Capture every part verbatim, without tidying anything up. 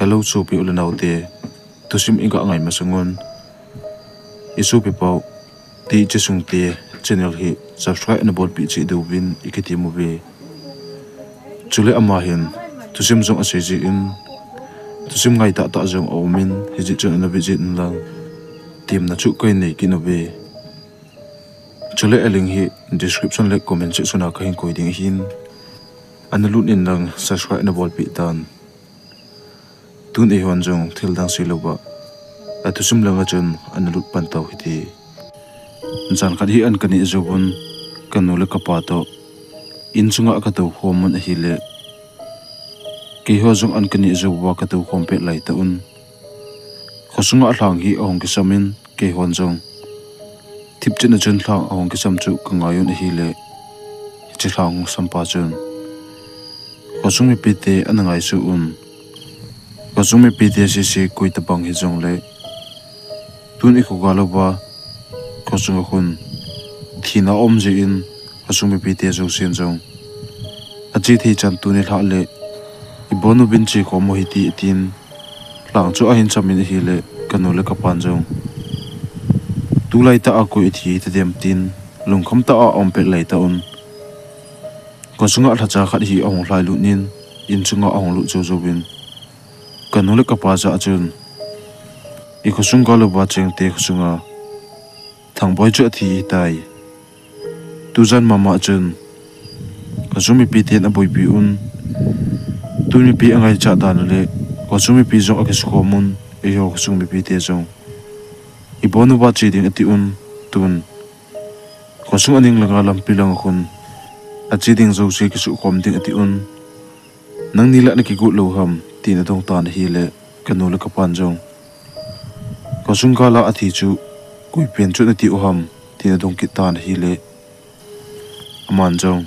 Hello, sopi u le naote. Thusim i ga ngai masang un, i sopi pau Teacher Sungte channel hi subscribe na bolpeh cheh diuvin i kitem uve. Chule ama hin thusim jong asei jin, thusim ngai tahtah jong aum in, hijeh chun ana visit in lang, temna chu kahin nei kit uve. Chule a link hi description le comment section a kahin koi ding ahin, ana lut in lang subscribe na bolpeh tan. Tun eihon jong thil dang seilouva, a thusim langa chun ana lut pan tau hite. Jan khat hi an kaneh jouvun, kanu le kapa toh insunga katou khom un ahile, keiho jong an kaneh jouva katou khom pet laitah un, khosunga lhang hi ahung kisam in, keihon jong thipchetna chun lhang ahung kisam chu kangai un ahile, hiche lhang hung sampa chun khosung mipite ana ngaisuh un. Khosung mipite sese koi tobang hijongle, tun i khogal uva khosunga khun thina aum jeh in, khosung mipite jousen jong ache thei chan tuni lhah le ibon uvin che khom u hite atin, lhang chu ahin sam in ahile, kanu le kapan jong tulaitah a koi athi hitadem tin, lungkham tah a aum pet laitah un, khosunga lhacha khat hi ahung lhailut in, insunga ahung lut jou jouvin, kanu le kapa jah a chun, i khosung gal uva chengte khosunga Thangboi chu athi ahitai. Tujan mama chun khosung mipiten aboipi un, tun mipi angaichat dan u le, khosung mipi jong akisukhom un, eiho khosung mipite jong ibon uva che ding ati un, tun khosung aning langa lampi langa khun ache ding jouse kisuhkhom ding ati un, nangni lah nakigot lou ham, tin adong tan ahile, kanu le kapan jong, khosung gal a athi chu koipen chu nati u ham, tin adong kit tan ahile, aman jong,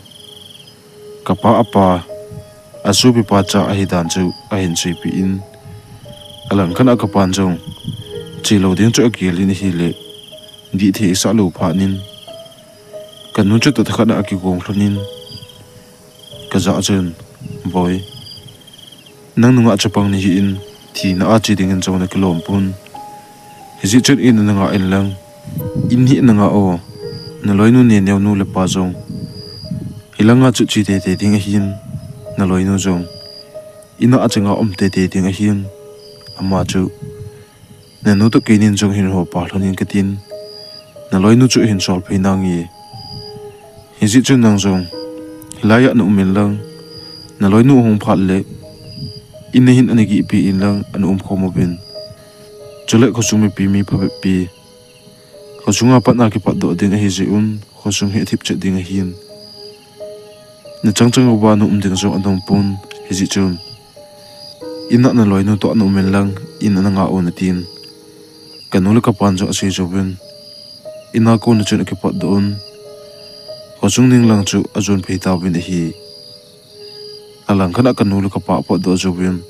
kapa apa, asopipa cha ahidan chu ahin seipeh in, alangkhat a kapan jong chelou ding chu agel in ahile, dihthei asah lou phat in, kanu chu totkhat a akigong lhon in, kajah a chun, Boi, nang nungah chapang nahi in, thina a che dingin jong nakilom pon. Hijeh chun in ana ngah in lang, in hi ana ngah o, naloinu Neneo nu le pa jong hilanga chu che teitei ding ahin, naloinu jong ina achanga um teitei ding ahin, ama chu nanu toh keinin jong hin hopa lhon in katin, naloinu chu hin sol phei nange. Hijeh chun nang jong hilaiya na um in lang, naloinu ahung phat le, in a hin ana gihpeh in lang ana umkhom uvin. Chule khosung mipi mi phabep pi, khosunga pat a kipatdoh ding ahijeh un, khosung hi athipchet ding ahin. Nachang chang uva na um ding jong adong pon, hijeh chun ina naloinu toh na um in lang, in ana ngah un atin. Kanu le kapan jong asei jouvin, ina kona chun akipatdoh un, khosung ning lang chu ajon phei tauvin ahi. Alangkhat a kanu le kapa apotdoh jouvin,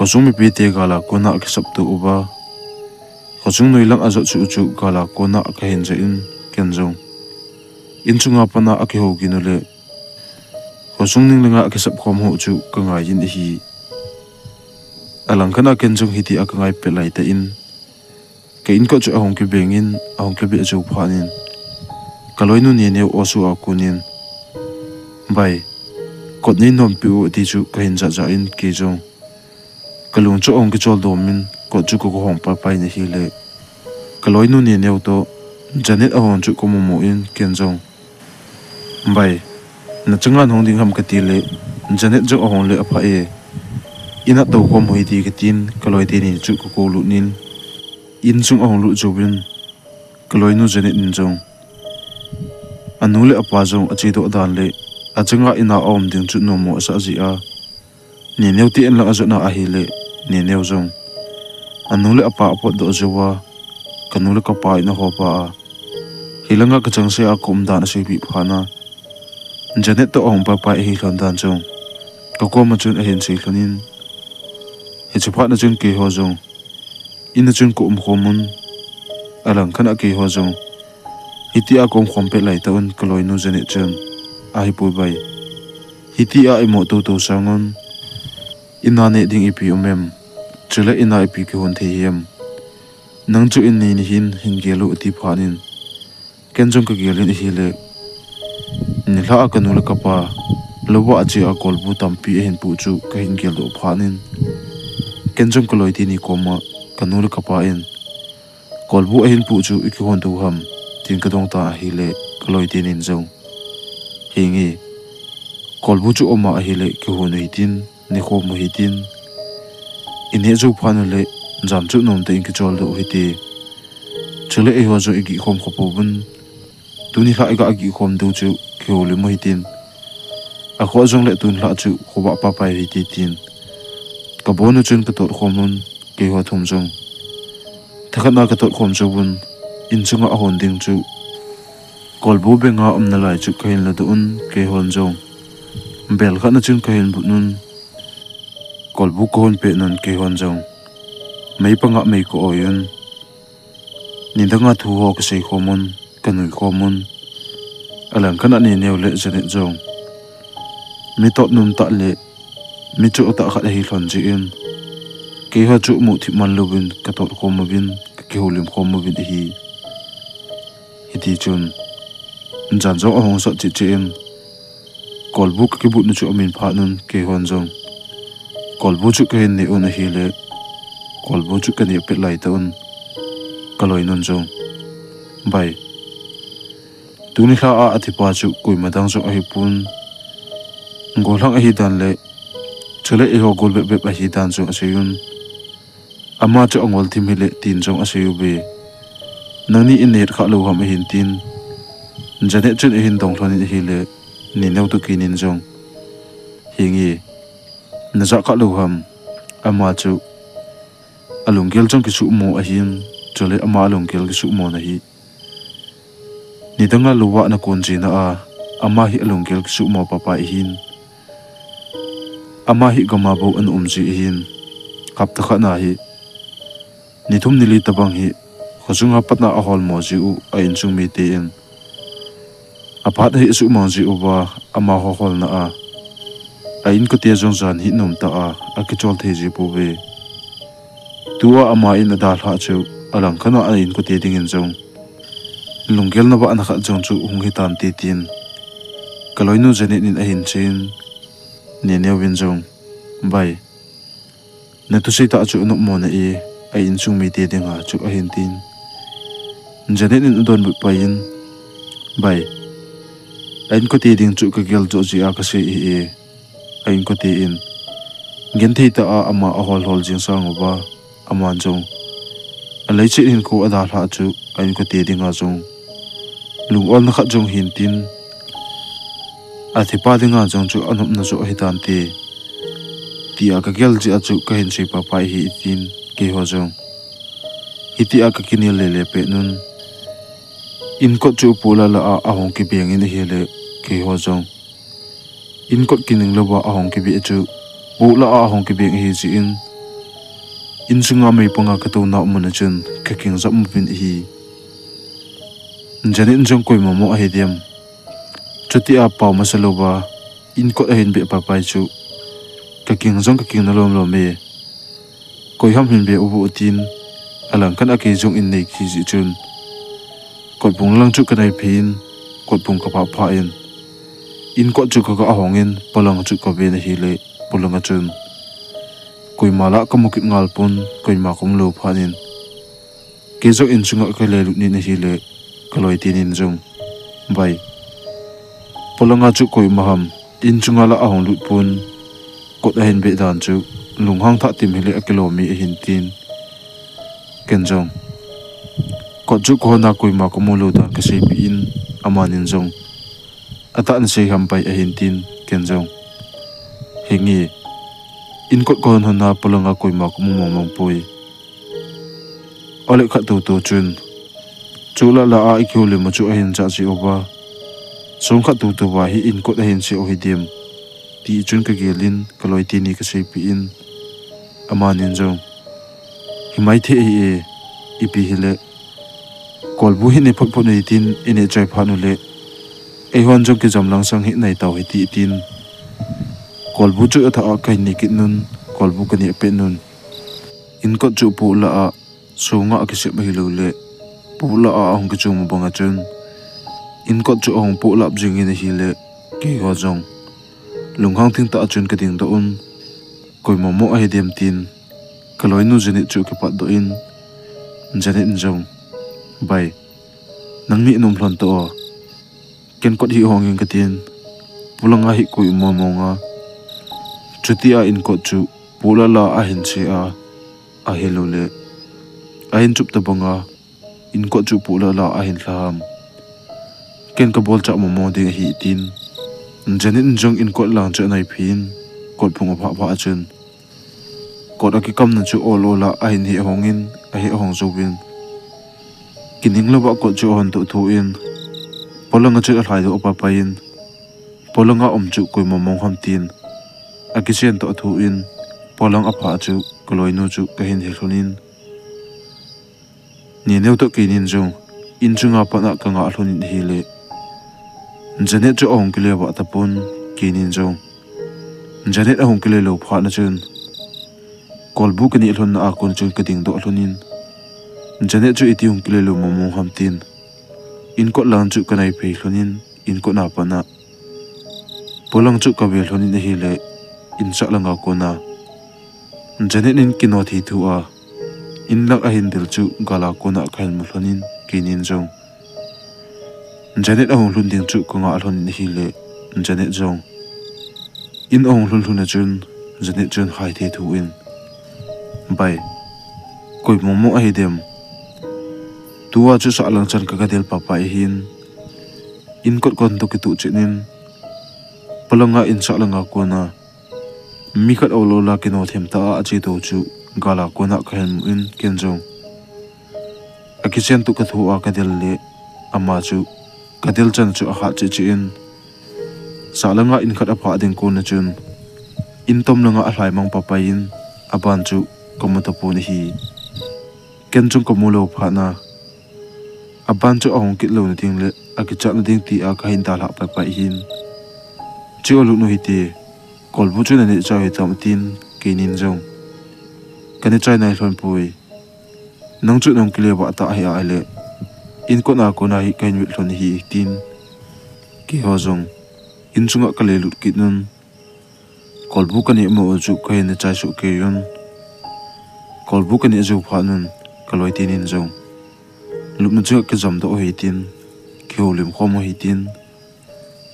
khosung mipite gal a kona akisapto uva, khosung noi lang ajot suh u chu gal a kona kahin jah in, ken jong insunga pat a akihou gin u le, khosung ning langa akisap khom ho chu kangai in ahi. Alangkhat a ken jong hitia kangai pet laitah in, ka inkot chu ahung kibeng in, ahung kibeh jou phat in, kaloinu Neneo osu a konin, Bai, kot nei nompi u, ati chu kahin jah jah in, kei jong kalung chu ahung kichol dom in, kot chu kaga hong paipai in ahile, kaloinu Neneo toh Janet ahon chu kamu mu in, ken jong, Bai, nachanga nahung ding ham, kati le, Janet jong ahung le apha e, ina toukhom u hite, katin, kaloi teni chu kakou lut in, insung ahung lut jouvin, kaloinu Janet in jong anu le apa jong achedoh dan le, achanga ina aum ding chu nommo asah jeh a, Neneo te in lang ajotna ahile, Neneo jong anu le apa apotdoh jouva, kanu le kapa in ahopa a, hilanga kachangseh a kaum dan aseipeh phat a, Janet toh ahung paipai ahi lhon dan jong kakoma chun ahin sei lhon in, hiche phat a chun keiho jong ina chun kaumkhom un, alangkhat a keiho jong hitia kaumkhom pet laitah un, kaloinu Janet chun, Ahipoi bai, hitia imo toutou sangun, Ina neh ding ipi um em? Chule ina ipi kihon thei hi em? Nang chu in nei nahin hin gel u ati phat in, ken jong ka gel in ahile, nilhah a ka nu le ka pa, lou a che a kolbu tampi ahin pu chu ka hin gel doh phat in, ken jong ka loi teni koma ka nu le ka pa in, kolbu ahin pu chu i kihon diu ham, tin ka dong tan ahile, ka loi tenin jong, Henge, kolbu chu um a ahile kihon u hitin, nekhom u hitin, i neh jou phat ule, jan chu nomtah in kichol doh u hite. Chule eiho jong i gihkhom kha pouvin, tuni lhah i ga gihkhom diu chu kihoulim u hitin, akhoh jongle tuni lhah chu khovah papai u hite tin, ka bon u chun ka tot khom un, keiho thum jong. Thakhat na ka tot khom jou un, in chunga ahon ding chu kolbu benga um nalai chu ka hin ladoh un, keihon jong. Bel khat na chun ka hin but un, kolbu ka hon pet un, keihon jong. Mei panga mei ka oi un. Nidanga thu ho ka sei khom un, ka nui khom un. Alang khat na Neneo le Janet jong, mi tot nom tah le mi choh tah khat ahi lhon jeh in, keiho chu muthip man louvin ka tot khom uvin, ka kihoulim khom uvin ahi. Hiti chun, jan jong ahung sot cheh cheh in, kolbu ka kibut na chu amin phat un, keihon jong, kolbu chu ka hin neh un ahile, kolbu chu ka neh pet laitah un, ka loinun jong, Bai, tuni lhah a athipa chu koima dang jong ahipon, gollhang ahi dan le, chule eiho gol bep bep ahi dan jong asei un. Ama chu angol thim hile tin jong asei uve. Nangni in nei kha lou ham ahin tin, Janet chun ahin dong lhon in ahile, Neneo toh kinin jong, Henge, najah kha lou ham? Ama chu alunggel jong kisuhmo ahin, chule ama alunggel kisuhmo na hi, nidanga lou a na kon jina a, ama hi alunggel kisuhmo papai ahin, ama hi gam a bou ana um ji ahin, hapta khat na hi, ni thum ni li tobang hi, khosung a pat na aholmo ji u a insung mite in, aphat hi asuhmang ji uva, amaho holna a, a inkote jong jan hi nomtah a akichol thei ji pouve. Tua ama in adalhah chu, alang khat na a inkote dingin jong lunggel na vah na khat jong chu hung hitante tin, ka loinu Janet in ahin seiyin, Neneo vin jong, Bai, nathusei tah chu anopmo na e, a insung mite dinga chu ahin tin. Janet in adonbut pai in, Bai, a inkote ding chu ka gel joh jeh a kasei ahi e, a inkote in genthei tah a ama ahol hol jing sang uva, aman jong aleiset hinkho adalhah chu a inkote dinga jong lung-olna khat jong hin tin, athipa dinga jong chu anopna joh ahitante, tia ka gel jeh a chu kahin sei papai ahi tin, keiho jong hitia ka kinel lele pet un. Inkot chu pola lah a ahung kibeng in ahile, keiho jong inkot kining louva ahung kibeh chu, pola a ahung kibeng ahi jeh in, insunga meipanga katouna mun a chun kakingjam uvin ahi. Janet in jong koima mo ahi dem, chutia pao masa louva inkot ahin beh papai chu, kaking jong kaking na lom lom e. Koi ham hin beh uvo tin, alang khat a kei jong in nei kit jeh chun, kotbung lang chu kanai phei in, kotbung kaphah phah in, inkot chu kaga hong in, polang chu kaven ahile, polanga chun koima lah kamu kit ngal pon, koima kamu lou phat in, kei jong insunga kalelut in ahile, ka loi tenin jong, Bai, polanga chu koima ham insunga lah ahung lut pon, kot ahin beh dan chu lunghang thah tim hile akilom e ahin tin, ken jong kot chu kahon a koima kamu lou dan kaseipeh in, amanin jong, Atah nasei ham Bai, ahin tin, ken jong, Henge, inkot kahon hon a polanga koima kamu mong mong poi. Ole khat tou tou chun, chulah lah a ikihoulim u chu ahin jah jeh uva, song khat tou tou va hi inkot ahin seh u hidem, ti chun kagel in, ka loi teni kaseipeh in, amanin jong, Himai thei ahi e, ipi hile, kolbu hi ne phot phot u hitin, ineh chai phat ule, eihon jong kijam lang sang hi nai tau hite, tin, kolbu chu athah a kahin ne kit un, kolbu kaneh pet un. Inkot chu poh lah a, songa akisep ahilou le, poh lah a ahung kichom bang a chun, inkot chu ahung poh lah jing in ahile, keiho jong lunghang thing tah a chun kading doh un, koima mo ahi dem tin, kaloinu Janet chu akipatdoh in, Janet in jong, "Bai, nangni nom lhon tao, ken kot hi hong in," katin, polanga hi koi mo mong a. Chuti a inkot chu poh lah lah a ahin che a, ahilou le, ahin chup tabang a, inkot chu poh lah lah a ahin lha ham. Ken kabol chah mo mong ding ahi tin, Janet in jong inkot lang chu anaiphei in, kot phung aphah phah a chun, kot akikamna chu ol ol a ahin heh hong in, aheh hong jouvin, kining louva kot chu ahon toh thoh in, polanga chu alhai doh a pai pai in, polanga um chu koima mong ham tin, akichen toh thoh in, polang aphah chu kaloinu chu kahin he lhon in, Neneo toh keinin jong in chunga pat a kangah lhon in ahile, Janet chu ahung kile vah tapon, keinin jong Janet ahung kile lou phat na chun, kolbu kaneh lhon na a kon chun kading doh lhon in, Janet chu iti hung kile lou mo mong ham tin, inkot lang chu kanaiphei lhon in, inkot a pat a polang chu kave lhon in ahile, insah langa kon a Janet in kino thei thu a, in lang ahin del chu gal a kon a kahin mu lhon in, keinin jong Janet ahung lhun ding chu kangah lhon in ahile, Janet jong in ahung lhun lhun a chun, Janet chun hai thei thu in, "Bai, koi mo mo ahi dem? Tua chu sah lang chan ka, kadel pah pah ahin, inkot kon toh kituh chet in, polanga insah langa kon a mi khat ol ol a kino them tah a ache toh chu gal a kon a kahin mu in, ken jong akichen toh kathoh a kadel le, ama chu kadel chan chu ahat cheh cheh in, sah langa in khat aphah ding kon a chun, in tom langa alhai mang pah pai in, aban chu kamu tapon ahi. Ken jong kamu lou phat na, aban chu ahung kit louna ding le akichat na ding ti a kahin dalhah pai pai ahin. Chu alut nu hite, kolbu chu naneh chai hitam?" tin, keinin jong, "Kaneh chai nai lhon poi. Nang chu nahung kile vah tah ahi a ahile, inkot a kon a hi kahin vet lhon ahi," tin, keiho jong in chunga kale lut kit un, kolbu kaneh mo u chu kahin neh chai soh kei un. Kolbu kaneh jou phat un, kaloi tenin jong lupna chunga kijam doh u hitin, kihoulim khom u hitin,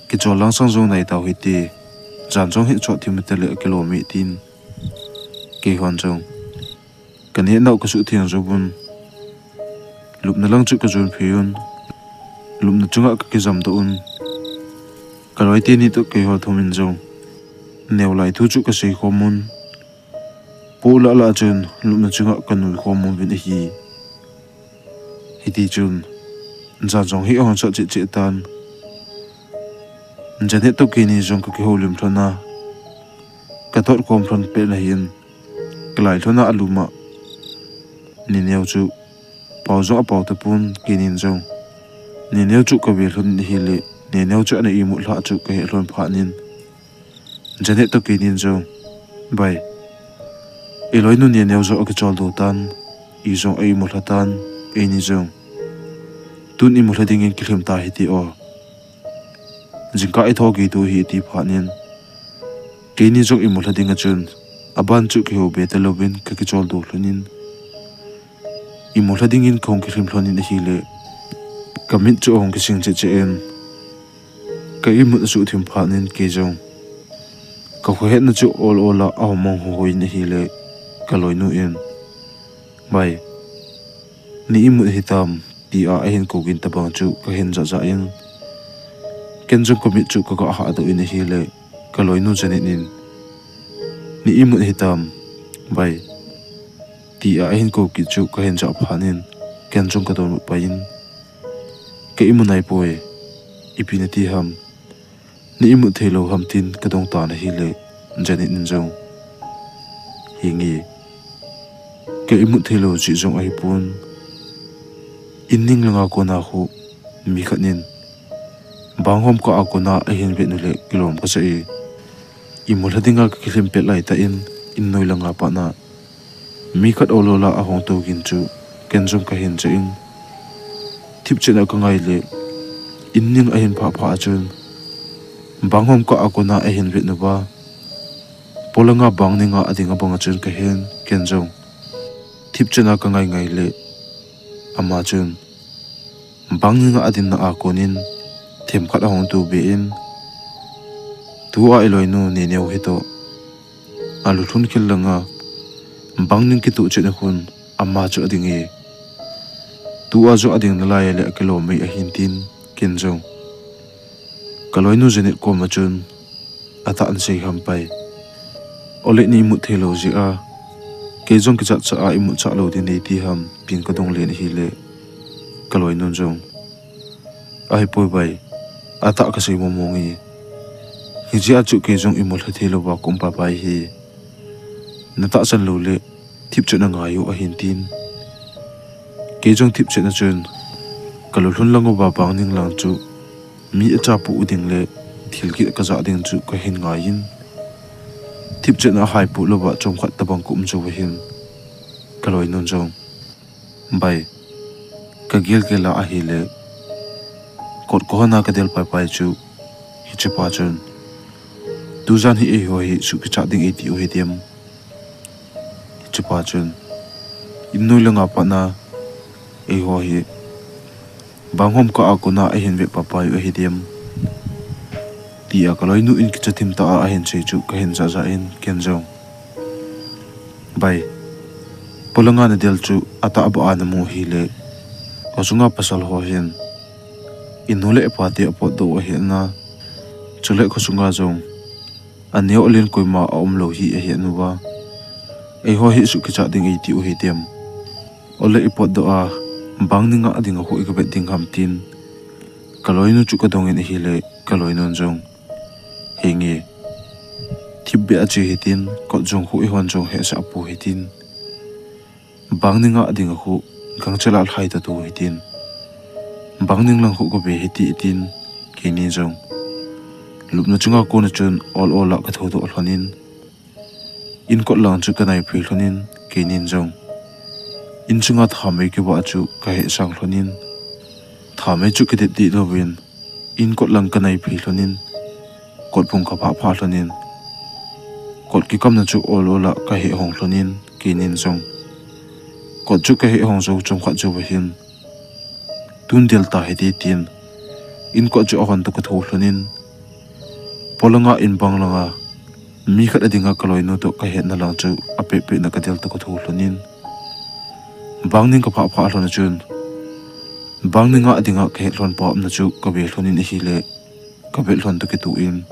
kichol lang sang jong nai tau hite, jan jong hi chot thim hite le akilom e tin, keihon jong kaneh nau kasuh theng jou un, lupna lang chu kajon phei un, lupna chunga kakijam doh un, kaloi teni toh keiho thum in jong neo lai thu chu kasei khom un, poh lah lah chun lupna chunga kanui khom uvin ahi. Hiti chun jan jong hi ahung sot cheh cheh tan, Janet toh keini jong kakihoulim lhon a, kathot khom lhon pet na hin, kalai lhon a alum a Neneo chu pao jong apao tapon, keinin jong Neneo chu kave lhon in ahile, Neneo chu ana imut lhah chu kahe lhon phat in, Janet toh keinin jong, Bai, iloinu Neneo jong akichol doh tan, ijong a imut lha tan, eini jong tun imut lha dingin kilhem ta hite o. Jingkah itho kit u hi, ati phat in, keini jong imut lha ding a chun aban chu kihou be talouvin kakichol doh lhon in, imut lha dingin kahung kilhem lhon in ahile, kamit chu ahung kising cheh cheh in, ka imut asuh thim phat in kei jong kakhohetna chu ol ol a ahung mang hoi hoi in ahile, kaloinu in, Bai, nei imut hitam? tia ahin kou gin tabang chu kahen jah jah in, ken jong kamit chu kaga hahdoh in ahile, kaloinu Janet in, Nei imut hitam, Bai? tia ahin kou kit chu kahen jah phat in, ken jong kadonbut pai in, Ka imu naipoi, ipi nati ham? Nei imut theilou ham? tin kadong tan ahile, Janet in jong, Henge, ka imut theilou jeh jong ahipon, in ning langa kona khu mi khat in banghom kah a kona ahin vet u le kilom kasa e. Imut lha dinga kakilhem pet laitah in, in noi langa pat a mi khat ol ol a ahung tou gin chu ken jong kahin chah in, thipchet a kangai le, in ning ahin phah phah a chun, bang hom kah a kona ahin vet nauva, polanga bang ning a ading abang a chun kahen, ken jong thipchet a kangai ngai le, ama chun bang ning a ading na a konin themkhat ahung tou be in, tua iloinu Neneo hitoh alulhun khel langa bang ning kituh chet a khun ama chu ading e. Tua jong ading nalai a le akilom mai ahin tin, ken jong kaloinu Janet koma chun, atah nasei ham pai, ole nei imut thei lou jeh a, kei jong kichat chah a imut chah lou ding nei ti ham tin kadong len ahile, kaloinun jong, ahipoi bai, atah kasei mong mong e, hijeh a chu kei jong imut lha thei louva kaum pai pai hi, natahsan lou le thipchet a ngai u ahin tin, kei jong thipchet a chun kalulhun lang uva bang ning lang chu mi achapoh u ding le thil kit kajah ding chu kahin ngai in, thipchet a ahaipoh louva chomkhat tobang kaum jou ahin, kaloinun jong, bai, kagel gel a ahile, kot kahon a kadel pai pai chu, hichepa chun, tujan hi eiho hi suh kichat ding eiti u hidem, hichepa chun, in noi langa pat a eiho hi bang hom kah a kona ahin vet pai pai u hidem, tia kaloinu in kicha thim tah a ahin sei chu kahin jah jah in, ken jong, bai, polanga nadel chu atahbeh a namu hile, khosunga pasal ho hin inu le ipa te apotdoh u ahi na, chule khosunga jong aneo alen koima aum lou hi ahi nauva, eiho hi suh kichat ding eiti u hidem, ole ipotdoh a bang ning a ading a khu ikavet ding ham tin, kaloinu chu kadong in ahile, kaloinun jong, henge, thipbeh a che hitin, kot jong khu eihon jong hesah pou hitin, bang ning a ading a khu gangchel a lhai ta tou hitin, bang ning lang khu kave hite tin, keinin jong lupna chunga kona chun ol ol a kathoudoh lhonin, in kot lang chu kanaiphei lhonin, keinin jong in chunga thamei kivah chu kahesang lhonin, thamei chu kidet deh louvin, in kot lang kanaiphei lhonin, kot phung kaphah phah lhonin, kot kikamna chu ol ol a kahehong lhonin, keinin jong kot chu kahehong jou chomkhat jou ahin, tun del ta hite tin, in kot chu ahon toh kathou lhonin, polanga in bang langa mi khat adinga kaloinu toh kahetna lang chu apehpeh na kadel toh kathou lhonin, bang ning kaphah phah lhon a chun, bang ning a adinga kahet lhon pa umna chu kave lhonin ahile, kavet lhon toh kitoh in,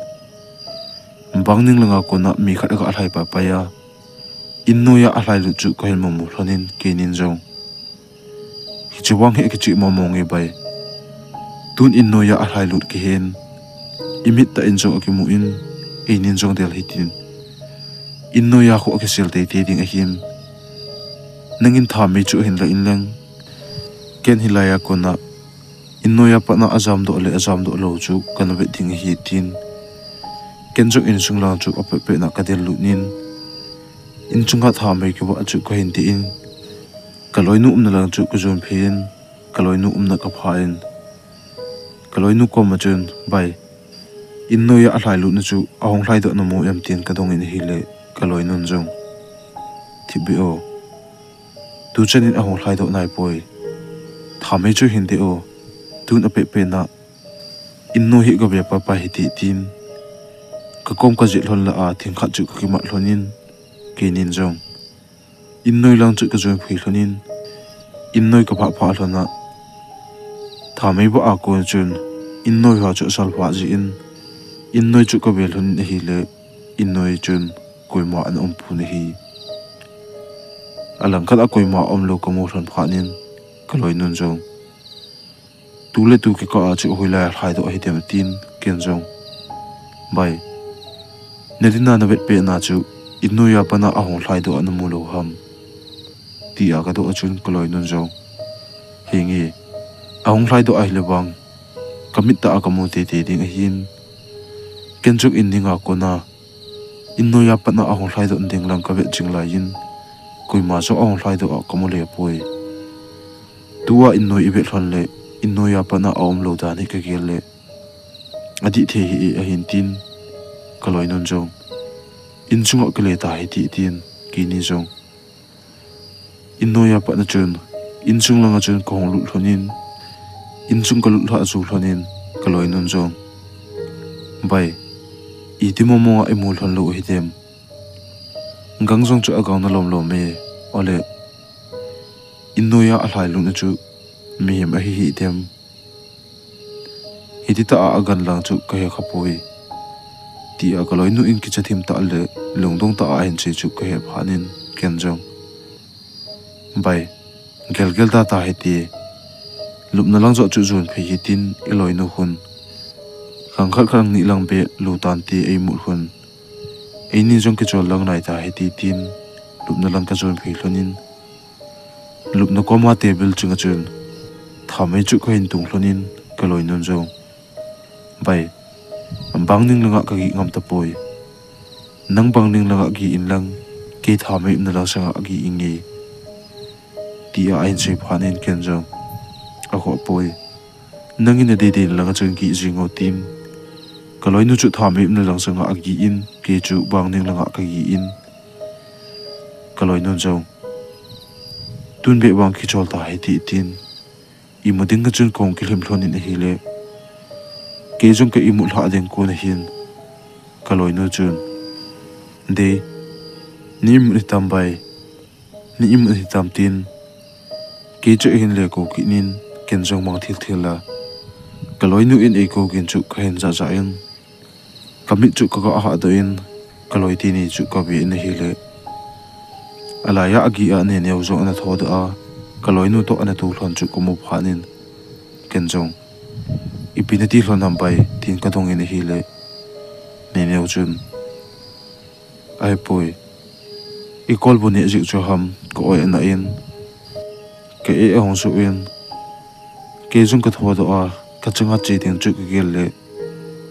bang ning langa kona mi khat aga lhai pai pai a, in noiya alhailut chu kahin mumu lhonin, keinin jong, hiche vang hi akicheh mong mong e bai, tun in noiya alhailut kihen, imit tah in jong akimu in, einin jong del hitin, in noiya khu akisel teitei ding ahin, nangin thamei chu ahin la inlang, ken hilaiya kona in noiya pat a ajamdoh le ajamdoh lou chu kana vet ding ahi tin, ken jong insung lang chu apehpeh na kadel lut in, in chunga thamei kivah chu kahin dei in, kaloinu umna lang chu kajon phei in, kaloinu umna kapha in, kaloinu koma chun, bai, in noiya alhailutna chu ahung lhaidoh namu em tin kadong in ahile, kaloinun jong, thipbeh o, tuchan in ahung lhaidoh naipoi, thamei chu hin dei o, tun apehpeh na in noi hi kave pai pai hite tin, kakom kajet lhon lah a thingkhat chu kakimat lhonin, keinin jong in noi lang chu kajon phei lhonin, in noi kaphah phah lhon a, thamei vah a kon chun in noi ho chu asalvah jeh in, in noi chu kave lhonin ahile, in noi chun koima ana um pon ahi. Alangkhat a koima aumlou kamu lhon phat in, kaloinun jong, tu le tu kikah a chu hoilai a lhaidoh ahi dem atin, ken jong, bai, nadin a navetpeh na chu in noiya pat a ahung lhaidoh a namu lou ham, tia kadoh a chun kaloinun jong, henge, ahung lhaidoh ahile vang, kamit tah a kamu teitei ding ahin, ken jong in ninga kona Innoiya patna ahung lhaidoh ding lang kavet jing laiyin, koima jong ahung lhaidoh a kamu le poi. Tua innoi ivet lhon le, innoiya patna aum lou dan hi kagel le, adih thei hih e ahin tin, kaloinun jong, insunga kile tahite tin, keini jong innoiya patna chun, insung langa chun kahung lut lhonin, insung kalut lhah jou lhonin, kaloinun jong, Bai, iti mong monga imu lhon lou ahi dem? Gang jong chu agang na lom lom e, ole, innoiya alhai lutna chu mihem ahi hih dem? Hiti tah a agan lang chu kahe khapoi, tia kaloinu in kicha thim tah le lungdong tah a ahin sei chu kahe phatnin, ken jong, Bai, gelgel da tahite, lupna lang joh chu jon phei hitin, iloinu khun khang khat khang ni lang beh lu tante eimut khun, eini jong kichol lang nai tahite tin, lupna lang kajon phei lhonin, lupna koma table chunga chun thamei chu kahin tung lhonin, kaloinun jong, Bai, bang ning langa kagih ngam tapoi. Nang bang ning langa gih inlang, kei thamei umna lang sanga gih inge, tia ahin sei phatnin, ken jong, Akhoh poi, nangin nadeidei langa chun gih jing o tin, kaloinu chu thamei umna lang sanga agih in, kei chu bang ning langa kagih in, kaloinun jong, Tun beh vang kichol tahite tin, imu dinga chun kahung kilhem lhonin ahile, kei jong ka imut lhah ding kon ahin, kaloinu chun, Dei, ni imut hitam Bai, ni imut hitam tin, kei chu ahin le kou kitnin, ken jong mang thil thil a, kaloinu in eikou gin chu kahin jah jah in, kamit chu kaga hahdoh in, kaloi teni chu kave in ahile, alaiya agih a Neneo jong ana thodoh a, kaloinu toh ana tou lhon chu kamu phatnin, ken jong, Ipi nati lhon ham Bai? tin kadongin ahile, Neneo chun, Ahipoi, ikolbu neh jeh chu ham, ka-oi ana in, ka-eh ahung suh in, kei jong kathodoh a, kachanga che ding chu kagel le,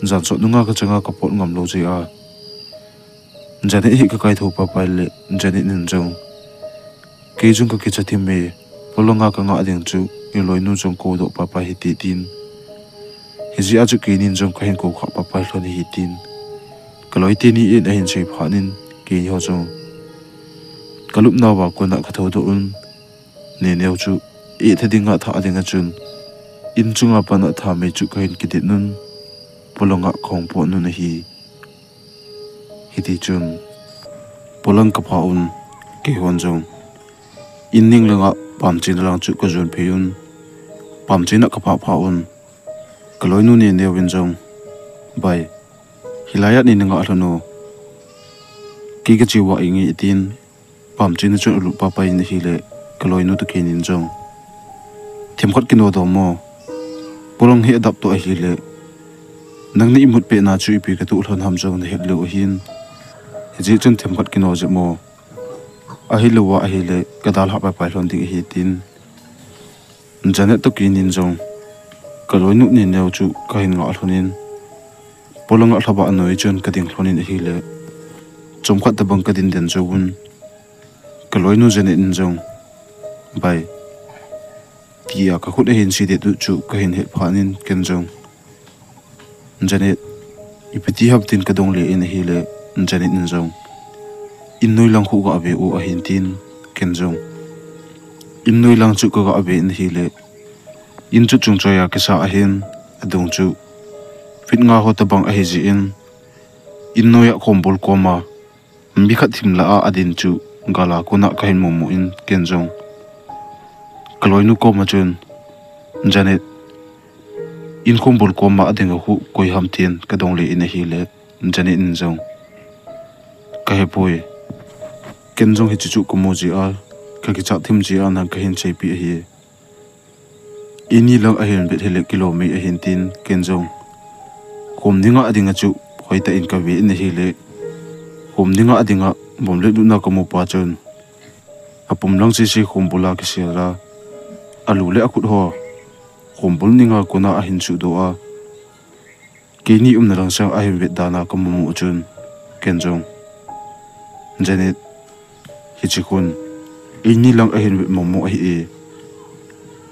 jan sot nunga kachanga kapot ngam lou jeh a, Janet hi kakaithou paipai le, Janet in jong, Kei jong kakicha thim e, polanga kangah ding chu, iloinu jong koudoh paipai hite tin, hijeh a chu keinin jong kahin kou khah paipai lhon ahi tin, kaloi teni in ahin sei phatnin, keiho jong kalupnauva kona kathoudoh un, Neneo chu ehtha dinga thah dinga chun, in chunga pana thamei chu kahin kidit nun, polanga kahung pot nun ahi. Hitichun, polang kaphah un, keihon jong in ning langa pamchena lang chu kajon phei un, pamchena kaphah phah un, kaloinu Neneo in jong, Bai, hilaiya nei nangah lhon u, kei kache uva inge, tin, pamchena chun alut paipai in ahile, kaloinu toh keinin jong, Themkhat kino dom o, polang hi adap toh ahile, nangni imut petna chu ipi katoh lhon ham jong nahet leu ahin, hijeh chun themkhat kino jep o, ahilouva ahile kadalhah paipai lhon ding ahi tin, Janet toh keinin jong, kaloinu Neneo chu kahin ngah lhonin, polanga lhabah noi chun kading lhonin ahile, chomkhat tobang kadin den jouvun, kaloinu Janet in jong, Bai, tia kakhut ahin sedet u chu kahin het phatnin ken jong, Janet, ipi ti ham tin kadong le in ahile, Janet in jong, in noilang khu gave u ahin tin, ken jong, in noilang chu kagave in ahile, in chu chungchoiya kisa ahin, adung chu feet nga ho tobang ahijeh in, in noiya khombul koma mi khat thim lah a adin chu gala kona kahin mumu in ken jong, kaloinu koma chun, Janet, in khombul koma ading a khu koi ham tin kadong le in ahile, Janet in jong, Kahepoi, ken jong hiche chu kamu jeh a, kakichat thim jeh a nang kahin seipeh ahi. Ini lang ahin vet hile kilom e ahin tin, ken jong, khom ninga adinga chu hoitah in kave in ahile, khom ninga adinga bomb le lutna kamu pa chun, apum lang sese khombul a kisel a, alu le akhut ho khombul ninga kona ahin suhdoh a, keini umna lang sang ahin vet dan a kamu mu chun, ken jong, Janet, hiche khun eini lang ahin vet momo ahi e.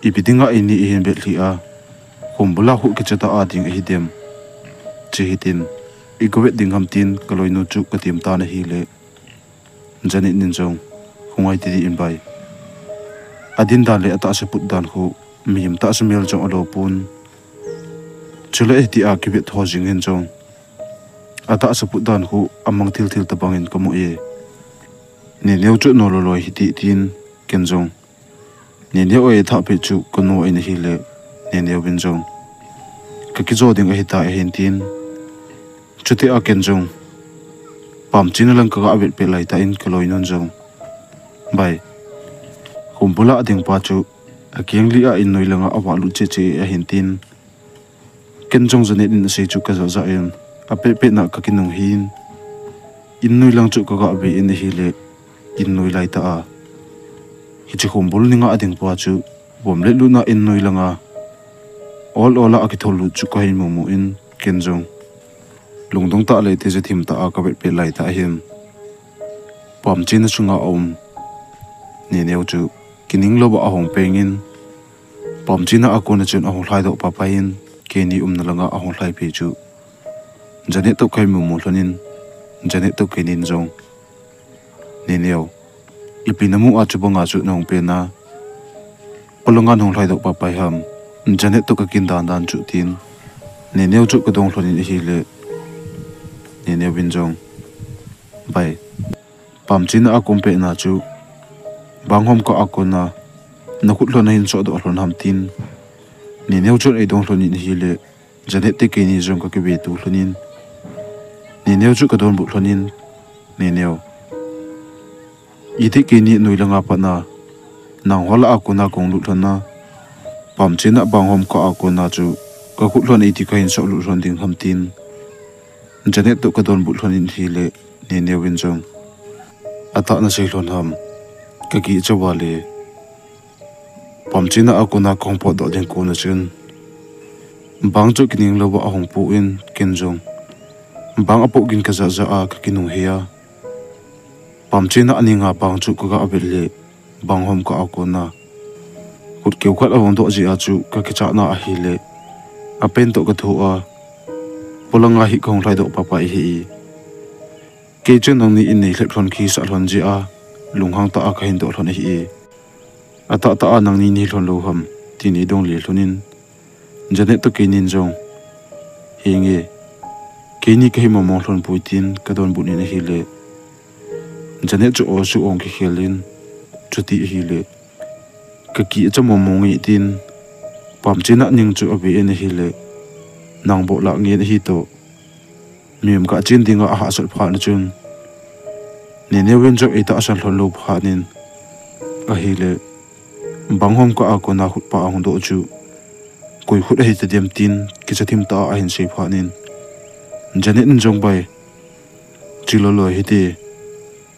Ipi dinga eini ihin vet lhih a, khombula khu kicha tah a ding ahi dem? Che hitin, i ka vet ding ham tin ka loinu chu ka tem tan ahile, Janet in jong, khongai titi in bai. Adin dan le atahsa put dan khu mihem tahsa mel jong alo pon. Chule hitia kivet tho jing hin jong, atahsa put dan khu amang thil thil tabang in ka mu e. Neneo chu noloi loi hiti tin, ken jong, Neneo ei thah peh chu ka nu ahin ahile, Neneo in jong, ka kijo ding ahi ta ahin tin. Chutia ken jong, Pamchina lang ka ga vet peh lai tah in ka loinun jong, bai, khombula ding pa chu akeng li a innoi langa ava lut cheh cheh ahin tin. Ken jong Janet in asei chu ka jahjah in, apeh peh na ka kinung hin, innoi lang chu ka ga ve in ahile, innoi lai tah a hiche khombul ni nga a ding pa chu vom le luna innoi langa ol ol a akithol lut chu ka hin mumu in, ken jong lungdong tah le tija thim tah a ka vet peh lai tah hin, Pamchina chunga um Neneo chu kining louva ahung peng in, Pamchina a kona chun ahung lhaidoh paipai in, keini umna langa ahung lhai peh chu Janet toh ka hin mumu lhon in, Janet toh keinin jong, Neneo, ipi namu a chubanga chu nahung peng a, polanga nahung lhaidoh paipai ham? Janet toh ka kin dan dan chu tin, Neneo chu ka dong lhon in ahile, Neneo in jong, bai, Pamchina a kon pehna chu, bang hom kah a kona na khut lhon ahin sohdoh lhon ham tin, Neneo chun ei dong lhon in ahile, Janet te keini jong ka kive tu lhon in, Neneo chu ka donbut lhon in, Neneo, iti keini noi langa pat a, nangho lah a kona kong lut lhon a, Pamchina bang hom kah a kona chu ka khut lhon iti ka hin soh lut lhon ding ham tin, Janet toh ka donbut lhon in ahile, Neneo in jong, atah na sei lhon ham? Ka kicha uva le, Pamchina a kona kahung potdoh ding kona chun, bang chu kining louva ahung poh in, ken jong bang apoh gin ka jahjah a ka kinung hei a, Pamchina a ninga bang chu ka ga vet le, bang hom kah a kona khut keu khat ahung doh jeh a chu ka kichatna ahile, apen toh ka thoh a, polanga hi kahung lhaidoh paipai ahi. Kei chun nangni in nei lhep lhon khisah lhon jeh a, lunghang tah a ka hin doh lhon ahi. Atahtah a nangni nei lhon lou ham, tin ei dong le lhon in, Janet toh keinin jong, henge, keini ka hi momo lhon poi tin ka donbut in ahile, Janet chu aw suh ong kikhel in, chuti ahile, ka kicha momo nge tin, Pamchina ning chu ave in ahile, nang bou lah ngen ahi toh, mihem kah chen dinga ahahsat phat na chun, Neneo in jong ei tahsan lhon lou phat in ahile, bang hom kah a kona khut pa ahung doh chu koi khut ahi tadem tin kicha thim tah a ahin sei phat in, Janet in jong, bai, chi loi loi hite,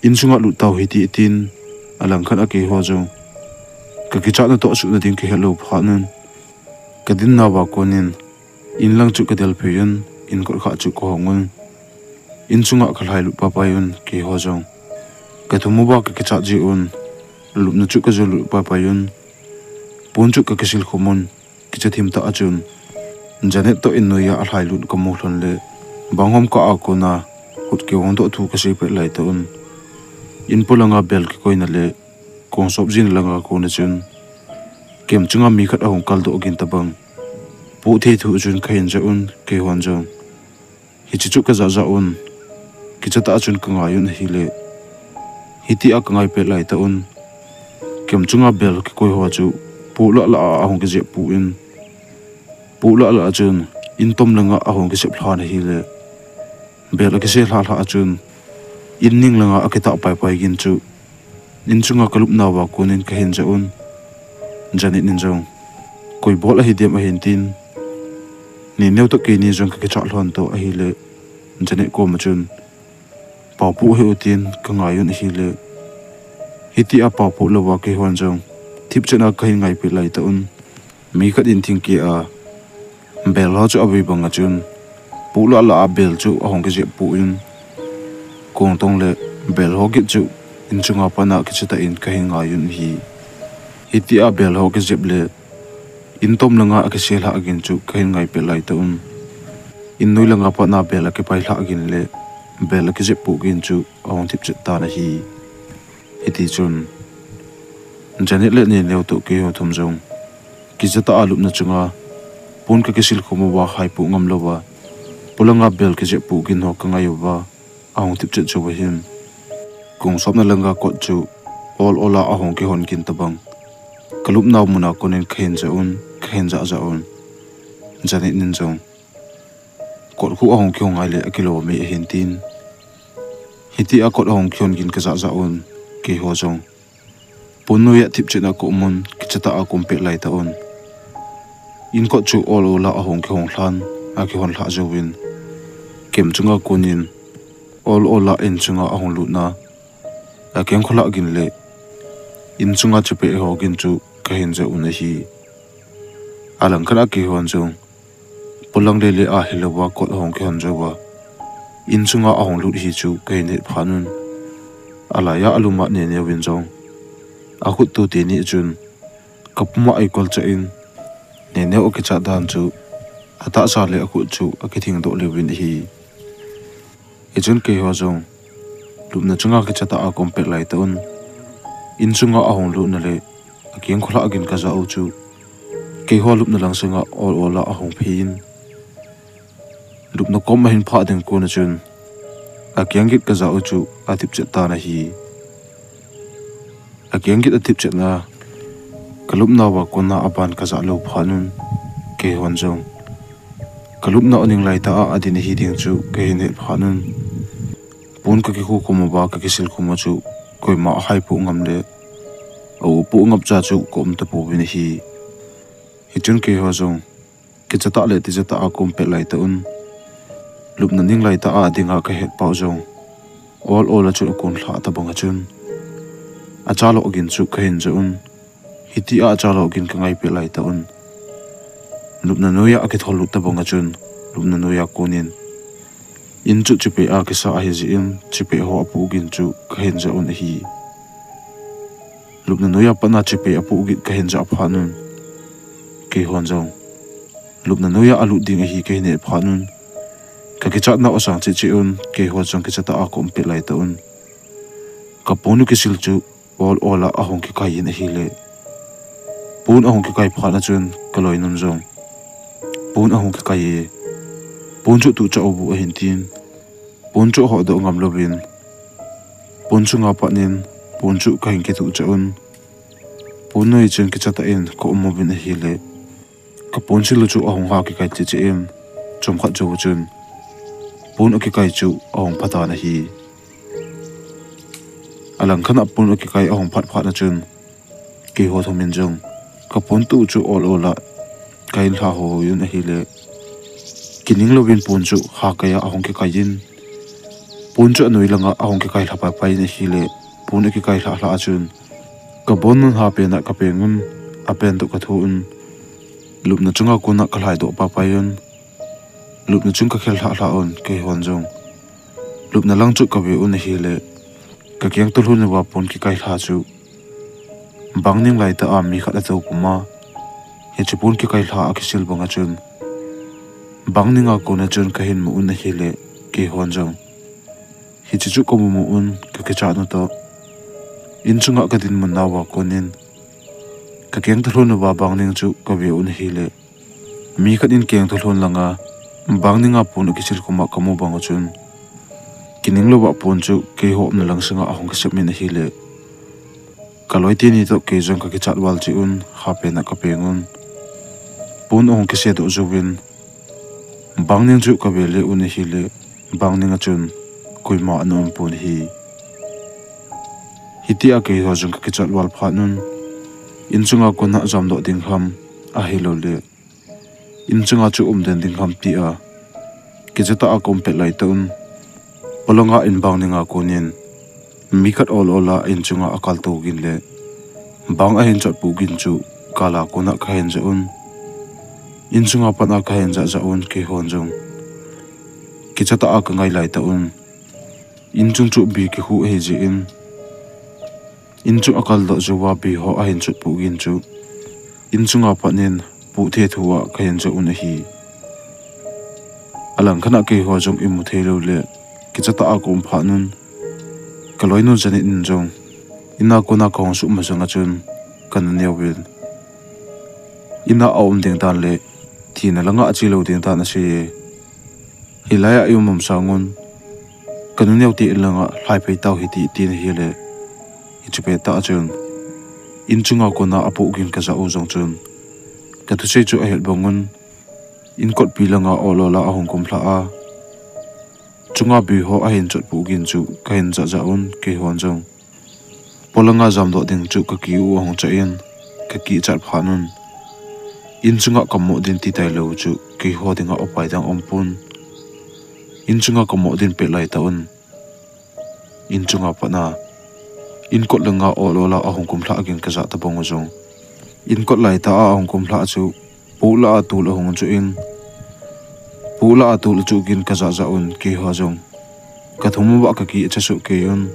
insunga lut tau hite, tin, alang khat a keiho jong ka kichatna toh suhna ding ka het lou phat in, ka dinna uva kon in, in lang chu ka del phei un, in kot khat chu ka hong un, insunga ka lhai lut paipai un, keiho jong ka thum uva ka kichat jeh un, lupna chu ka jo lut paipai un, pon chu ka kisil khum un, kicha thim tah a chun, Janet toh in noiya alhai lut ka mu lhon le, bang hom kah a kona khut keu hung doh thu ka sei pet lai tah un, in polanga bel kikoina le kong sop jin langa kona chun, kem chunga mi khat ahung kaldoh gin tabang, poh thei thu chun ka hin jah un, keihon jong hiche chu ka jah jah un, kicha tah a chun ka ngai un ahile, hitia ka ngai pet lai tah un, kem chunga bel kikoi ho chu poh lah lah a ahung kijep pon, poh lah lah a chun in tom langa ahung kisep lhan ahile, bel akise lha lha a chun in ning langa akitah paipai gin chu, in chunga ka lupna uva kon in ka hin jah un, Janet in jong, koi bol ahi dem ahin tin, Neneo toh keini jong ka kichat lhon toh ahile, Janet koma chun, paopoh hih un tin ka ngai un ahile, hitia paopoh louva keihon jong thipchet a ka hin ngai pet lai tah un, mi khat in thingkeh a bel ho chu avei banga chun, poh lah lah a bel chu ahung kijep pon, kong tong le Bel ho kit chu in chunga pat a kichatah in kahin ngai un ahi. Hitia bel ho kijep le in tom langa akisel hah gin chu kahin ngai pet lai tah un. In noi langa pat a bel akipai hah gin le bel akijep puh gin chu ahung thip chet tan ahi. Hiti chun Janet le Neneo toh keiho thum jong kichatah a lupna chunga pon kakisil khum uva haipoh ngam louva, polanga bel kijep puh gin ho kangai uva, ahung thip chet cheh uva hin, kong somna langa kot chu ol ol a ahung kihon gin tabang kalupnau muna konin kahin jah un, kahin jah jah un. Janet in jong, kot khu ahung kihon ngai le akilom e ahin tin. Hitia kot ahung kihon gin kajah jah un, keiho jong pon noiya thip chet na ka um un, kichatah a ka um pet lai tah un. In kot chu ol ol a ahung kihon lhan, akihon lhah jouvin, kem chunga konin ol ol a in chunga ahung lutna akeng kholhah gin le in chunga chepeh ho gin chu kahin jah un ahi. Alangkhat a keihon jong polang lele a hilouva kot ahung kihon jouva in chunga ahung lut hi chu kahin het phat un, alaiya alum a Neneo in jong akhut toh teni chun kapum a eikol chah in, Neneo akichat dan chu atahsa le akhut chu akithing doh lheh uvin ahi. Hichun keiho jong lupna chunga kichatah a ka um pet lai tah un, in chunga ahung lutna le akeng kholhah gin kajah u chu keiho lupna lang sanga ol ol a ahung phei in, lupna kom ahin phah ding kon a chun akeng git kajah u chu athip chet tan ahi. Akeng git athip chet na kalupnauva kona aban kajah lou phat un, keihon jong kalupnau aning lai tah a adin ahi ding chu kahin het phat un, pon kakikhu khum uva kakisil khum u chu koima ahaipoh ngam le aupoh ngap cha chu ka um tapouvin ahi. Hichun keiho jong kichatah le tijatah a ka um pet lai tah un, lupna ning lai tah a adinga kahet pau jong ol ol a chun akon lhah tabang a chun achaloh gin chu kahin jah un. Hitia achaloh gin kangai pet lai tah un, lupna noiya akithol lut tabang a chun lupna noiya konin in chu chepeh a kisa ahi jeh in chepeh ho apoh gin chu kahin jah un ahi. Lupna noiya pat a chepeh apoh gin kahin jah phat un, keihon jong lupna noiya alut ding ahi kahin het phat un, kakichatnau asang cheh cheh un, keiho jong kichatah a ka um pet lai tah un, kapon u kisil chu ol ol a ahung kikai in ahile, pon ahung kikai phat a chun kaloinun jong pon ahung kikai e, pon chu tuh chah u bu ahin tin, pon chu ahodoh ngam louvin, pon chunga pat in pon chu kahin kituh chah un, pon noi chun kichatah in ka um uvin ahile, kapon sil u chu ahung ha kikai cheh cheh in, chomkhat jou chun pon akikai chu ahung pha tan ahi. Alangkhat a pon akikai ahung phat phat a chun, keiho thum in jong kapon tuh chu ol ol a kahin lha hoi un ahile, kining louvin pon chu hakai a ahung kikai in, pon chu anoi langa ahung kikai lha pai pai in ahile, pon akikai lhah lhah a chun kabon un, hapen a kapeng un, apen toh kathu un, lupna chunga kona kalhaidoh pai pai un, lupna chung kakhel lhah lhah un, keihon jong lupna lang chu kave un ahile, kakeng toh lhun uva pon kikai lha chu bang ning lai tah a mi khat atou pum a, hiche pon kikai lha akisil bang a chun bang ning a kona chun kahin mu un ahile, keihon jong hiche chu kamu mu un, kakichat u toh in chunga kadinmun nauva konin kakeng toh lhun uva bang ning chu kave un ahile, mi khat in keng toh lhun langa bang ning a pon akisil khum a kamu bang u chun, kining louva pon chu keiho umna lang sanga ahung kisep in ahile, kaloi teni toh kei jong kakichat val cheh un, hapen a kapeng un, pon ahung kisedoh jouvin, bang ning chu kave le un ahile, bang ning a chun koima ana um pon ahi. Hitia keiho jong kakichat val phat un, in chunga kona jamdoh ding ham, ahiloule in chunga chu um den ding ham tia kichatah a ka um pet lai tah un, polanga in bang ning a konin mi khat ol ol a in chunga akaltou gin le bang ahin chot puh gin chu kal a kona kahin jah un, in chunga pat a kahin jah jah un, keihon jong kichatah a kangai lai tah un, Inchung chu bi kihu ahi jeh in, inchung akal doh jouva bi ho ahin chot puh gin chu, inchunga pat in puh the thu a kahin ja un ahi. Alang khat a keiho jong imu thei lou le, kicha tah a ka um phat un, ka loinu Janet in jong, ina kona kahung suh masang a chun, ka nuneo vin, ina a um ding dan le, thina langa ache lou ding dan asei e. Hilai a i um um sang un, ka nuneo te in langa lhai phei tau hite, tin ahile, hiche pet tah a chun, inchunga kona apoh gin ka ja u jong chun, ka thusei chu ahet bang un, inkot pi langa ol ol a ahung kumlha a, chunga bi ho ahin chot puh gin chu kahin ja ja un, keihon jong polanga jamdoh ding chu ka ki u ahung cha in, ka kichat phat un, inchunga ka mo din ti tailou chu keiho dinga upai dang um pon, inchunga ka mo din pet lai tah un, inchunga pat a, inkot langa ol ol a ahung kumlha gin ka ja tabang u jong, inkot lai tah a ahung kumlha chu, poh lah a tul ahung chu in, poh lah a tul chu gin ka ja ja un, keiho jong ka thum uva ka kicha soh kei un,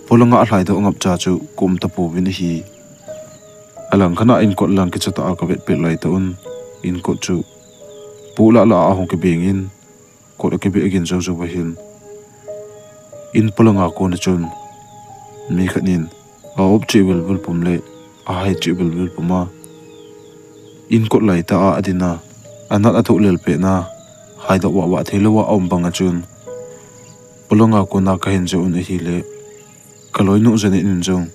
polanga alhai doh ngap cha chu ka um tapouvin ahi. Alang khat a inkot lang kicha tah a ka vet pet lai tah un, inkot chu poh lah lah a ahung kibeng in, kot akibeh gin jou jou va hin, in polanga kona chun, mi khat in a-op cheh vil vil pum le ahai cheh vil vil pum a, inkot lai tah a adin a, anat athoh lel pet na, haidoh vah vah thei lou a aum bang a chun, polanga kona kahin ja un ahile, ka loinu Janet in jong,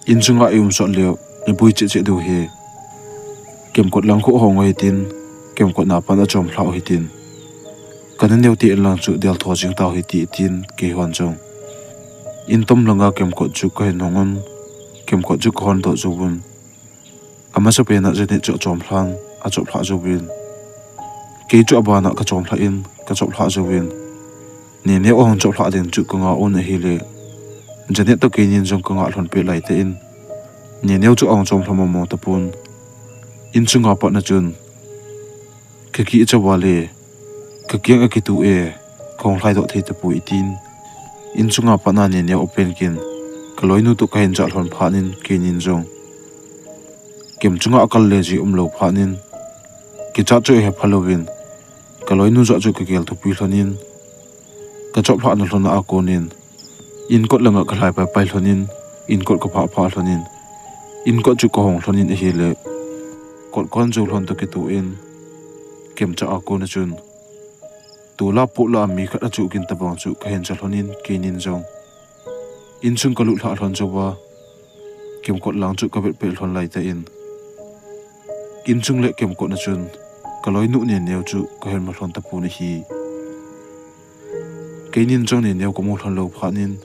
inchunga i um sot leu, i boi cheh cheh diu ahi. Kemkot lang khu hong u hitin, kemkot na pat a chomlha u hitin, ka nuneo te in lang chu del tho jing tau hite, tin keihon jong, in tom langa kemkot chu kahin hong un, kemkot chu kahon doh jou vun, amasapen a Janet chu achomlhan, achoplhah jou vin, kei chu aban a ka chomlhah in, ka choplhah jou vin, Neneo ahung choplhah ding chu ka ngah un ahile, Janet toh keinin jong ka ngah lhon pet lai tah in, Neneo chu ahung chomlha mong mong tapon, inchunga pat a chun, ka kicha uva le, ka kiang a kitu e, kahung lhaidoh thei tapoi, tin, inchunga pat a Neneo apen kin, ka loinu toh kahin ja lhon phat in, keinin jong, kem chunga akal le ji umlou phat in, kichat chu ahepha louvin, ka loinu joh chu ka gel thupi lhon in, ka choplhah na lhon a konin, inkot langa ka lhai pai pai lhon in, inkot ka phah phah lhon in, inkot chu ka hong lhon in ahile, kot kon jou lhon toh kitoh in, kemcha a kona chun, tol a poh lah a mi khat achuh gin tabang chu kahin ja lhon in, keinin jong, inchung ka lut lhah lhon jou va, kemkot lang chu ka vet pet lhon lai tah in, inchung le kemkot na chun, ka loinu Neneo chu kahin mu lhon tapon ahi. Keinin jong Neneo ka mu lhon lou phat in,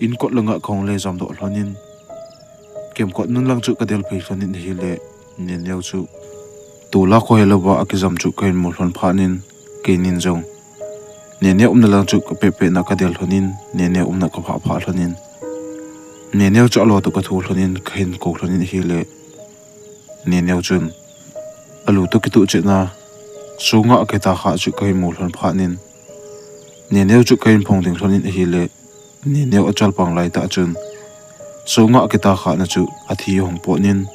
inkot langa kahung le jamdoh lhon in, kemkot nun lang chu ka del phei lhon in ahile, Neneo chu, tol a khohe louva akijam chu kahin mu lhon phat in, keinin jong, Neneo umna lang chu ka peh peh na ka del lhon in, Neneo umna ka phah phah lhon in, Neneo chu alo toh ka thu lhon in, kahin kou lhon in ahile, Neneo chun, alu toh kitoh chetna, songa akita kha chu kahin mu lhon phat in, Neneo chu kahin phong ding lhon in ahile, Neneo achalpang lai tah chun, songa akita kha na chu athi ahung pot in,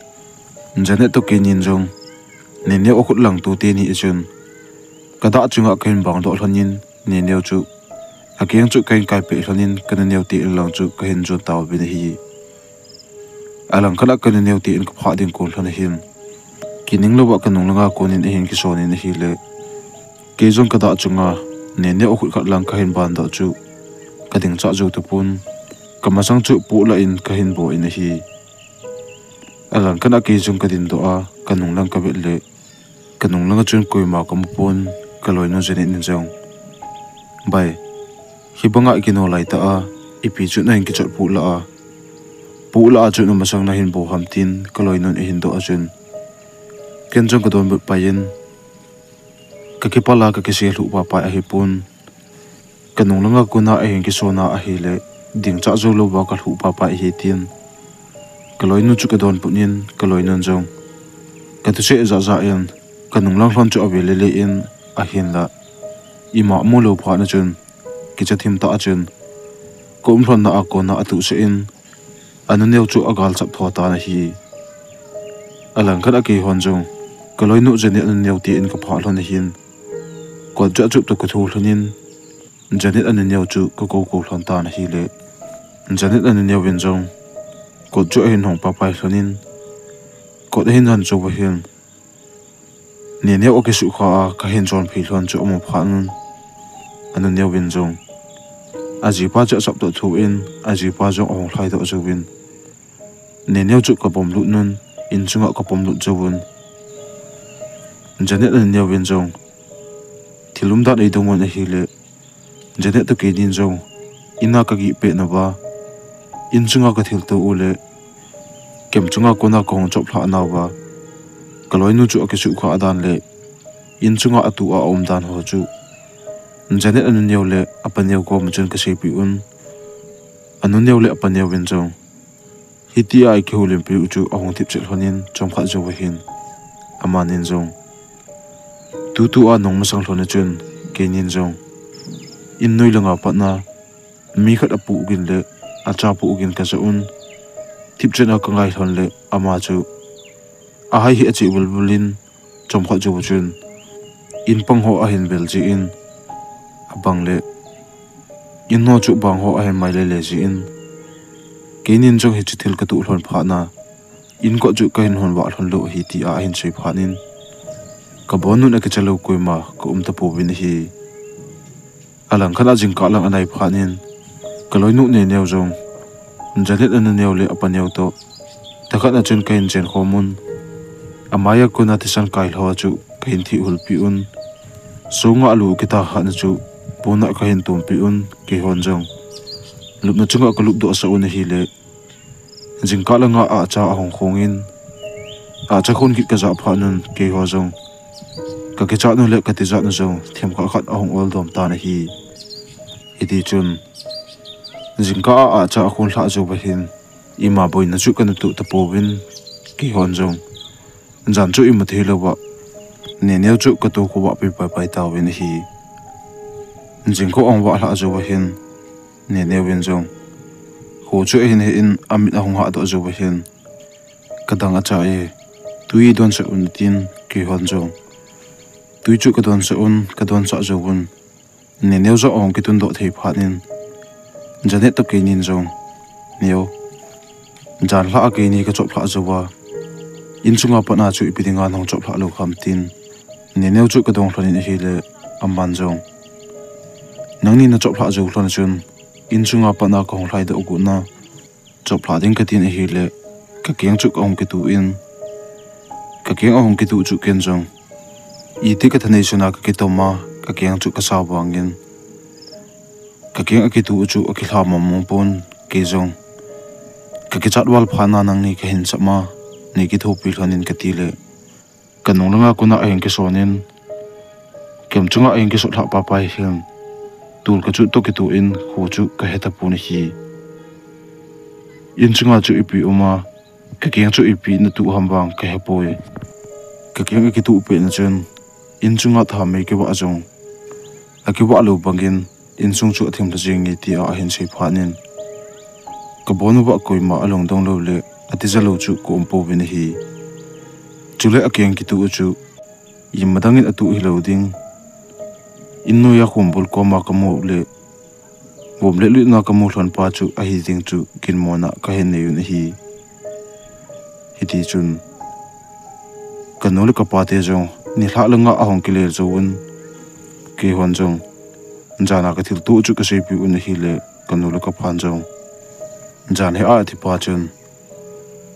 Janet toh keinin jong, Neneo akhut lang tu teni a chun, ka dah chunga kahin bangdoh lhon in, Neneo chu, akeng chu kahin kai peh lhon in, ka nuneo te in lang chu kahin jon tauvin ahi. Alang khat a ka nuneo te in ka phah ding kon lhon ahin, kining louva ka nung langa konin ahin kison in ahile, kei jong ka dah chunga, Neneo akhut khat lang kahin bandoh chu, ka dingchah jou tapon, ka masang chu poh lah in kahin bo in ahi. Alang khat a kei jong ka dindoh a, ka nung lang ka vet le, ka nung langa chun koima ka mu pon, ka loinu Janet in jong, bai, hibanga i kino lai tah a, ipi chu nahin kichot poh lah a, poh lah a chu namasang nahin bo ham, tin ka loinun ahin doh a chun, ken jong ka donbut pai in, ka kipal a ka kise lhuh papai ahipon, ka nung langa kona ahin kisona ahile, dingchah jou louva ka lhuh papai ahi, tin ka loinu chu ka donbut in, ka loinun jong, ka thusei jah jah in, ka nung lang lhon chu ave le le in, ahinla, ima mu lou phat na chun, kicha thim ta a chun, ka um lhonna a kona atuh sah in, a nuneo chu agal chap tho tan ahi. Alang khat a keihon jong, ka loinu Janet a nuneo tin ka phah lhon ahin, kot chu achup toh ka thu lhon in, Janet a nuneo chu ka kou kou lhon tan ahile, Janet a nuneo in jong, kot chu ahin hong papai lhon in, kot ahin jan chu ahin, Neneo akisukha a, ka hin jon phei lhon chu amu phat un, a nuneo in jong, ajipa chu achap toh thu in, ajipa jong ahung lhai doh jouvin, Neneo chu ka pom lut un, in chunga ka pom lut jouvun, Janet a nuneo in jong, thil umdan eidong un ahile, Janet toh keinin jong, in a ka gih pet nauva, in chunga ka thilto u le, kem chunga kona ka hung choplhah nauva, ka loinu chu akisukha a dan le, in chunga atuh a aum dan ho chu, Janet a nuneo le apa neo koma chun ka seipeh un, a nuneo le apa neo in jong, hitia i kihoulimpi u chu ahung thipchet lhon in chomkhat jou ahin, amanin jong, tutu a nung masang lhon a chun, keinin jong, in noi langa pat a, mi khat apoh gin le, acha poh gin ka ja un, thipchet a ka ngai lhon le, ama chu, ahai hi ache bulbul in, chomkhat jou chun, in pang ho ahin vel jin, abang le, in ho chu bang ho ahin mai lele jin, keinin jong hiche thil ka tuh lhon phat a, in kot chu ka hin hon vah lhon lou ahi tia ahin sei phat in, ka bonun akicha lou koima ka um tapouvin ahi. Alang khat a jingkah lang anai phat in, ka loinu Neneo jong, Janet a nuneo le apa neo toh, thakhat a chun ka hin chen khom un, amai a kona thisan kai lha chu ka hin thihulpeh un, songa alu kitha khat na chu, pon a ka hin tumpeh un, keihon jong, lupna chunga ka lupdoh sah un ahile, jingkah langa ahcha ahung khong in, ahcha khon kit ka jah phat un keiho jong, ka kichat u le ka tijat u jong themkhat khat ahung oldom tan ahi. Hitichun, jingkah a ahcha akhon lhah jouva hin, ima boina chu kana toh tapouvin, keihon jong, jan chu imu thei louva, Neneo chu ka tokho vah peh paipai tauvin ahi. Jingkah ahung vah lhah jouva hin, Neneo in jong, kho chu ahin he in amit ahung hahdoh jouva hin, ka dang acha e, twi donsah un atin, keihon jong, twi chu ka donsah un, ka donsah jouvun, Neneo jong ahung kitundoh thei phat in, Janet toh keinin jong, Neo, janlhah a keini ka choplhah jouva, in chunga pat a chu ipi dinga nahung choplhah lou ham tin, Neneo chu ka dong lhon in ahile, aman jong, nangni nachoplhah jou lhon a chun, in chunga pat a kahung lhaidoh got na, choplhah ding katin ahile, kakeng chu kahung kitu in, kakeng ahung kitu chu ken jong, iti kathanei suna kakitom a, kakeng chu kasao vangin, kakeng akitu chu akilha mong mong pon, kei jong, kakichat val phat a nangni kahin cham a, nei kithopi lhon in katile, kanung langa kona ahin kison in, kem chunga ahin kisot lhah papai hin, tul kachot toh kitu in kho chu kahe tapon ahi. In chunga chu ipi um a, kakeng chu ipi natu ham vang kahepoi. Kakeng akitu pet na chun, in chunga thamei kivah jong akivah lou bangin, insung chu athim lha jenge tia ahin sei phat in, kabon uva koima alungdong lou le, atija lou chu kaum pouvin ahi. Chule akeng kitu chu, imadang in atu hilou ding, in noiya khombul koma kamu le, vom le lutna kamu lhon pa chu ahi ding chu ginmona kahin nei un ahi. Hitichun, kanu le kapate jong, nilhah langa ahung kile jouvun, keihon jong, jana kathilto chu kaseipeh un ahile, kanu le kapan jong, jan hi a ati pa chun,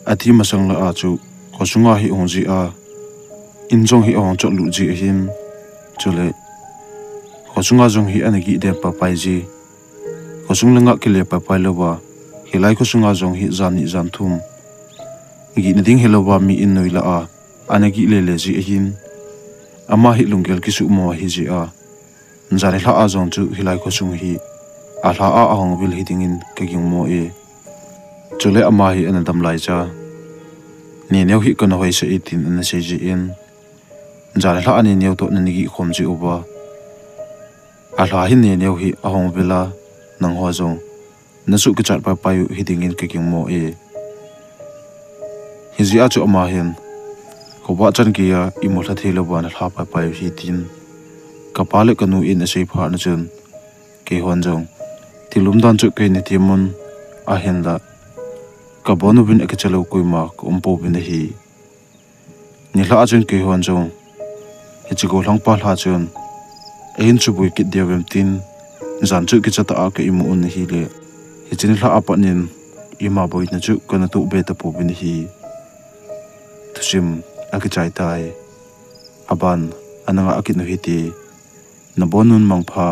ati masang lah a chu, khosunga hi ahung ji a, in jong hi ahung chotlut ji ahin, chule, khosunga jong hi ana gih den papai ji, khosung langa kile paipai louva, hilai khosunga jong hi jan ni jan thum, gihna ding hilouva mi in noi lah a, ana gih lele ji ahin, ama hi lunggel kisuhmo ahi jeh a, jan nilhah a jong chu hilai khosung hi, alha a ahung vil hidingin kagingmo e. Chule ama hi ana dam laicha, Neneo hi kana hoisah e tin ana sei jin, jan nilhah a Neneo toh nana gih khom ji uva, Alha hi neo neo hi ahung vela, nangho jong nasuh kichat pai pai u hiding in kagingmo e. Hijeh a chu ama hin, khovah chan geiya imu lha thei louva nalha pai pai u hi tin, kapa le kanu in asei phat na chun, keihon jong thil umdan chu kahin hethem un, ahinla kabon uvin akicha lou koima kaum pouvin ahi. Nilhah a chun keihon jong hiche golhangpa lha chun ahin suboi kit diu vem tin, jan chu kichatah a ka imu un ahile, hiche nilhah a pat in ima boina chu kana toh be tapouvin ahi. Thusim akichai tai. Aban ana ngah kit u hite. Nabon un mangpha.